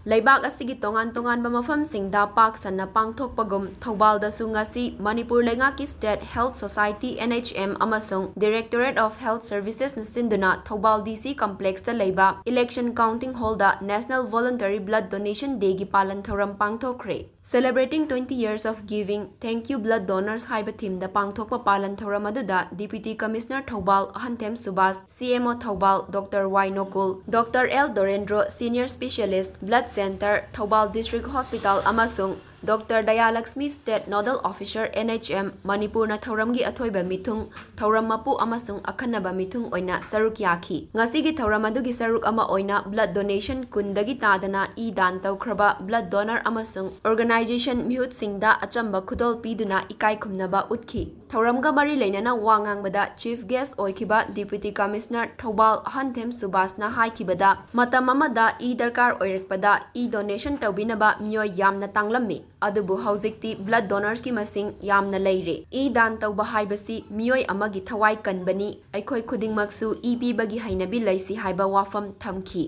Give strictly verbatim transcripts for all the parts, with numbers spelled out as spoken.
ꯂꯩꯕꯥꯛ ꯑꯁꯤꯒꯤ ꯇꯣꯉꯥꯟ ꯇꯣꯉꯥꯟꯕ ꯃꯐꯝꯁꯤꯡꯗ ꯄꯥꯛ ꯁꯟꯅ ꯄꯥꯡꯊꯣꯛꯄꯒꯨꯝ, ꯊꯧꯕꯥꯜꯗꯁꯨ ꯉꯁꯤ ꯃꯅꯤꯄꯨꯔ ꯂꯩꯉꯥꯛꯀꯤ State Health Society, N H M, ꯑꯃꯁꯨꯡ Directorate of Health Servicesꯅ ꯁꯤꯟꯗꯨꯅ ꯊꯧꯕꯥꯜ D C Complexꯇ ꯂꯩꯕ Election Counting Hallꯗ National Voluntary Blood Donation Dayꯒꯤ ꯄꯥꯂꯟ ꯊꯧꯔꯝ ꯄꯥꯡꯊꯣꯛꯈ꯭ꯔꯦ꯫ Celebrating twenty years of giving, thank you blood donors ꯍꯥꯏꯕ themeꯗ ꯄꯥꯡꯊꯣꯛꯄ ꯄꯥꯂꯟ ꯊꯧꯔꯝ ꯑꯗꯨꯗ Deputy Commissioner Thoubal ꯑꯍꯟꯊꯦꯝ Subhas, C M O Thoubal Doctor Y ꯅꯣꯀꯨꯜ, Doctor L Dorendro, Senior Specialist, Blood Center, Thoubal District Hospital, ꯑꯃꯁꯨꯡ Doctor ꯗꯌꯥꯂꯛꯁꯃꯤ, State Nodal Officer, N H M, ꯃꯅꯤꯄꯨꯔꯅ ꯊꯧꯔꯝꯒꯤ ꯑꯊꯣꯏꯕ ꯃꯤꯊꯨꯡ, ꯊꯧꯔꯝ ꯃꯄꯨ ꯑꯃꯁꯨꯡ ꯑꯈꯟꯅꯕ ꯃꯤꯊꯨꯡ ꯑꯣꯏꯅ ꯁꯔꯨꯛ ꯌꯥꯈꯤ꯫ ꯉꯁꯤꯒꯤ ꯊꯧꯔꯝ ꯑꯗꯨꯒꯤ ꯁꯔꯨꯛ ꯑꯃ ꯑꯣꯏꯅ blood donation ꯀꯨꯟꯗꯒꯤ ꯇꯥꯗꯅ ꯏ ꯗꯥꯟ ꯇꯧꯈ꯭ꯔꯕ blood donor ꯑꯃꯁꯨꯡ organization ꯃꯤꯍꯨꯠꯁꯤꯡꯗ ꯑꯆꯝꯕ ꯈꯨꯗꯣꯜ ꯄꯤꯗꯨꯅ ꯏꯀꯥꯏ ꯈꯨꯝꯅꯕ ꯎꯠꯈꯤ꯫ ꯊꯧꯔꯝꯒ ꯃꯔꯤ ꯂꯩꯅꯅ ꯋꯥ ꯉꯥꯡꯕꯗ Chief Guest ꯑꯣꯏꯈꯤꯕ Deputy Commissioner ꯊꯧꯕꯥꯜ ꯑꯍꯟꯊꯦꯝ ꯁꯨꯕꯥꯁꯅ ꯍꯥꯏꯈꯤꯕꯗ, ꯃꯇꯝ ꯑꯃꯗ ꯏ ꯗꯔꯀꯥꯔ ꯑꯣꯏꯔꯛꯄꯗ ꯏ donation ꯇꯧꯕꯤꯅꯕ ꯃꯤꯑꯣꯏ ꯌꯥꯝꯅ ꯇꯥꯡꯂꯝꯃꯤ꯫ ꯑꯗꯨꯕꯨ ꯍꯧꯖꯤꯛꯇꯤ blood donorsꯀꯤ ꯃꯁꯤꯡ ꯌꯥꯝꯅ ꯂꯩꯔꯦ꯫ ꯏ ꯗꯥꯟ ꯇꯧꯕ ꯍꯥꯏꯕꯁꯤ ꯃꯤꯑꯣꯏ ꯑꯃꯒꯤ ꯊꯋꯥꯏ ꯀꯟꯕꯅꯤ꯫ ꯑꯩꯈꯣꯏ ꯈꯨꯗꯤꯡꯃꯛꯁꯨ ꯏ ꯄꯤꯕꯒꯤ ꯍꯩꯅꯕꯤ ꯂꯩꯁꯤ ꯍꯥꯏꯕ ꯋꯥꯐꯝ ꯊꯝꯈꯤ꯫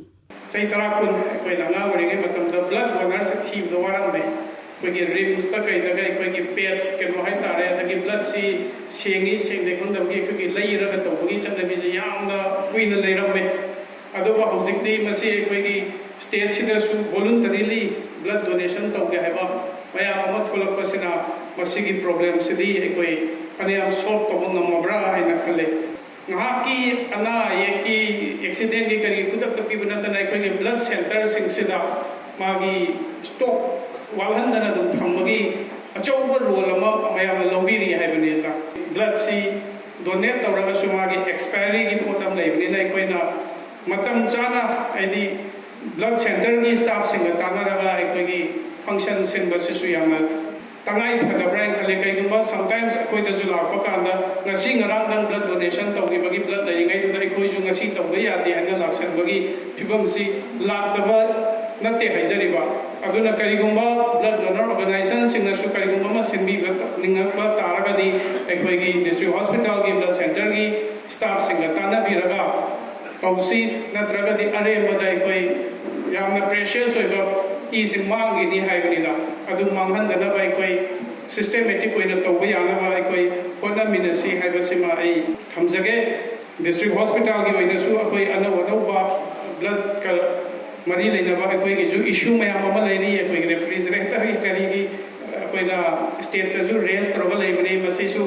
ꯆꯍꯤ ꯇꯔꯥ ꯀꯨꯟ ꯑꯩꯈꯣꯏꯅ ꯑꯉꯥꯡ ꯑꯣꯏꯔꯤꯉꯩ ꯃꯇꯝꯗ blood donorsꯁꯦ ꯊꯤꯕꯗ ꯋꯥꯔꯝꯃꯦ꯫ ꯑꯩꯈꯣꯏꯒꯤ RIMSꯇ ꯀꯩꯗꯒ ꯑꯩꯈꯣꯏꯒꯤ paid ꯀꯩꯅꯣ ꯍꯥꯏꯇꯥꯔꯦ, ꯑꯗꯒꯤ bloodꯁꯤ ꯁꯦꯡꯉꯤ ꯁꯦꯡꯗꯦ ꯈꯪꯗꯕꯒꯤ ꯑꯩꯈꯣꯏꯒꯤ ꯂꯩꯔꯒ ꯇꯧꯕꯒꯤ ꯆꯠꯅꯕꯤꯁꯦ ꯌꯥꯝꯅ ꯀꯨꯏꯅ ꯂꯩꯔꯝꯃꯦ꯫ ꯑꯗꯨꯕꯨ ꯍꯧꯖꯤꯛꯇꯤ ꯃꯁꯤ ꯑꯩꯈꯣꯏꯒꯤ stateꯁꯤꯗꯁꯨ voluntarily blood donation ꯇꯧꯒꯦ ꯍꯥꯏꯕ ꯃꯌꯥꯝ ꯑꯃ ꯊꯣꯛꯂꯛꯄꯁꯤꯅ ꯃꯁꯤꯒꯤ problemꯁꯤꯗꯤ ꯑꯩꯈꯣꯏ ꯐꯅꯌꯥꯝ solve ꯇꯧꯕ ꯉꯝꯃꯕ꯭ꯔꯥ ꯍꯥꯏꯅ ꯈꯜꯂꯦ꯫ ꯉꯥꯏꯍꯥꯛꯀꯤ ꯑꯅꯥ ꯑꯌꯦꯛꯀꯤ, accidentꯀꯤ ꯀꯔꯤ ꯈꯨꯗꯛꯇ ꯄꯤꯕ ꯅꯠꯇꯅ ꯑꯩꯈꯣꯏꯒꯤ blood centreꯁꯤꯡꯁꯤꯗ ꯃꯥꯒꯤ stock ꯋꯥꯠꯍꯟꯗꯅ ꯑꯗꯨꯝ ꯊꯝꯕꯒꯤ ꯑꯆꯧꯕ role ꯑꯃ ꯃꯌꯥꯝꯅ ꯂꯧꯕꯤꯔꯤ ꯍꯥꯏꯕꯅꯤꯗ꯫ Bloodꯁꯤ donate ꯇꯧꯔꯒꯁꯨ ꯃꯥꯒꯤ expiryꯒꯤ ꯄꯣꯠ ꯑꯃ ꯂꯩꯕꯅꯤꯅ ꯑꯩꯈꯣꯏꯅ ꯃꯇꯝ ꯆꯥꯅ, ꯍꯥꯏꯗꯤ blood centreꯒꯤ staffꯁꯤꯡꯒ ꯇꯥꯟꯅꯔꯒ ꯑꯩꯈꯣꯏꯒꯤ function ꯁꯤꯟꯕꯁꯤꯁꯨ ꯌꯥꯝꯅ ꯇꯉꯥꯏ ꯐꯗꯕ꯭ꯔꯥ ꯍꯥꯏꯅ ꯈꯜꯂꯤ꯫ ꯀꯩꯒꯨꯝꯕ sometimes ꯑꯩꯈꯣꯏꯗꯁꯨ ꯂꯥꯛꯄ ꯀꯥꯟꯗ ꯉꯁꯤ ꯉꯔꯥꯡꯗꯪ blood donation ꯇꯧꯈꯤꯕꯒꯤ blood ꯂꯩꯔꯤꯉꯩꯗꯨꯗ ꯑꯩꯈꯣꯏꯁꯨ ꯉꯁꯤ ꯇꯧꯕ ꯌꯥꯗꯦ ꯍꯥꯏꯅ ꯂꯥꯛꯁꯟꯕꯒꯤ ꯐꯤꯕꯝꯁꯤ ꯂꯥꯛꯇꯕ ꯅꯠꯇꯦ ꯍꯥꯏꯖꯔꯤꯕ꯫ ꯑꯗꯨꯅ ꯀꯔꯤꯒꯨꯝꯕ blood donor organizationꯁꯤꯡꯅꯁꯨ ꯀꯔꯤꯒꯨꯝꯕ ꯑꯃ ꯁꯤꯟꯕꯤꯕ ꯅꯤꯡꯉꯛꯄ ꯇꯥꯔꯒꯗꯤ ꯑꯩꯈꯣꯏꯒꯤ district hospitalꯒꯤ blood centreꯒꯤ staffꯁꯤꯡꯒ ꯇꯥꯟꯅꯕꯤꯔꯒ ꯇꯧꯁꯤ, ꯅꯠꯇ꯭ꯔꯒꯗꯤ ꯑꯔꯦꯝꯕꯗ ꯑꯩꯈꯣꯏ ꯌꯥꯝꯅ ꯄ꯭ꯔꯦꯁꯤꯌꯁ ꯑꯣꯏꯕ ꯏꯁꯤ ꯃꯥꯡꯈꯤꯅꯤ ꯍꯥꯏꯕꯅꯤꯅ, ꯑꯗꯨ ꯃꯥꯡꯍꯟꯗꯅꯕ ꯑꯩꯈꯣꯏ ꯁꯤꯁꯇꯦꯃꯦꯇꯤꯛ ꯑꯣꯏꯅ ꯇꯧꯕ ꯌꯥꯅꯕ ꯑꯩꯈꯣꯏ ꯍꯣꯠꯅꯃꯤꯟꯅꯁꯤ ꯍꯥꯏꯕꯁꯤꯃ ꯑꯩ ꯊꯝꯖꯒꯦ꯫ ꯗꯤꯁꯇ꯭ꯔꯤꯛ ꯍꯣꯁꯄꯤꯇꯥꯜꯒꯤ ꯑꯣꯏꯅꯁꯨ ꯑꯩꯈꯣꯏ ꯑꯅꯧ ꯑꯅꯧꯕ ꯕ꯭ꯂꯗꯀ ꯃꯔꯤ ꯂꯩꯅꯕ ꯑꯩꯈꯣꯏꯒꯤꯁꯨ ꯏꯁꯨ ꯃꯌꯥꯝ ꯑꯃ ꯂꯩꯔꯤ꯫ ꯑꯩꯈꯣꯏꯒꯤ ꯔꯦꯐ꯭ꯔꯤꯖꯔꯦꯇꯔꯒꯤ ꯀꯔꯤꯒꯤ ꯑꯩꯈꯣꯏꯅ ꯁ꯭ꯇꯦꯠꯇꯁꯨ ꯔꯦꯁ ꯇꯧꯔꯒ ꯂꯩꯕꯅꯤ꯫ ꯃꯁꯤꯁꯨ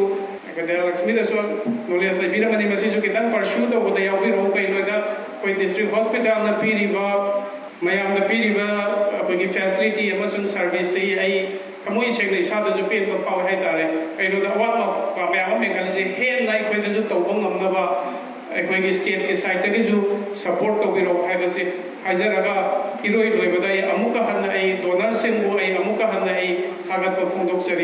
ꯗꯌꯥꯂꯛꯁꯃꯤꯗꯁꯨ ꯅꯣꯂꯦꯖ ꯂꯩꯕꯤꯔꯝꯃꯅꯤ꯫ ꯃꯁꯤꯁꯨ ꯈꯤꯇꯪ ꯄꯔꯁꯨ ꯇꯧꯕꯗ ꯌꯥꯎꯕꯤꯔꯛꯎ꯫ ꯀꯩꯅꯣꯗ ꯑꯩꯈꯣꯏ ꯗꯤꯁꯇ꯭ꯔꯤꯛ ꯍꯣꯁꯄꯤꯇꯥꯜꯅ ꯄꯤꯔꯤꯕ ꯃꯌꯥꯝꯗ ꯄꯤꯔꯤꯕ ꯑꯩꯈꯣꯏꯒꯤ ꯐꯦꯁꯤꯂꯤꯇꯤ ꯑꯃꯁꯨꯡ ꯁꯥꯔꯚꯤꯁꯁꯤ ꯑꯩ ꯊꯃꯣꯏ ꯁꯦꯡꯅ ꯏꯁꯥꯗꯁꯨ ꯄꯦꯟꯕ ꯐꯥꯎꯋꯦ ꯍꯥꯏꯇꯥꯔꯦ꯫ ꯀꯩꯅꯣꯗ ꯑꯋꯥꯠ ꯑꯄꯥ ꯃꯌꯥꯝ ꯑꯃ ꯃꯦꯟꯈꯠꯂꯤꯁꯦ ꯍꯦꯟꯅ ꯑꯩꯈꯣꯏꯗꯁꯨ ꯇꯧꯕ ꯉꯝꯅꯕ ꯑꯩꯈꯣꯏꯒꯤ ꯁ꯭ꯇꯦꯠꯀꯤ ꯁꯥꯏꯠꯇꯒꯤꯁꯨ ꯁꯄꯣꯔꯠ ꯇꯧꯕꯤꯔꯛꯑꯣ ꯍꯥꯏꯕꯁꯤ ꯍꯥꯏꯖꯔꯒ, ꯏꯔꯣꯏ ꯂꯣꯏꯕꯗ ꯑꯩ ꯑꯃꯨꯛꯀ ꯍꯟꯅ ꯑꯩ ꯗꯣꯅꯔꯁꯤꯡꯕꯨ ꯑꯩ ꯑꯃꯨꯛꯀ ꯍꯟꯅ ꯑꯩ ꯊꯥꯒꯠꯄ ꯐꯣꯡꯗꯣꯛꯆꯔꯤ꯫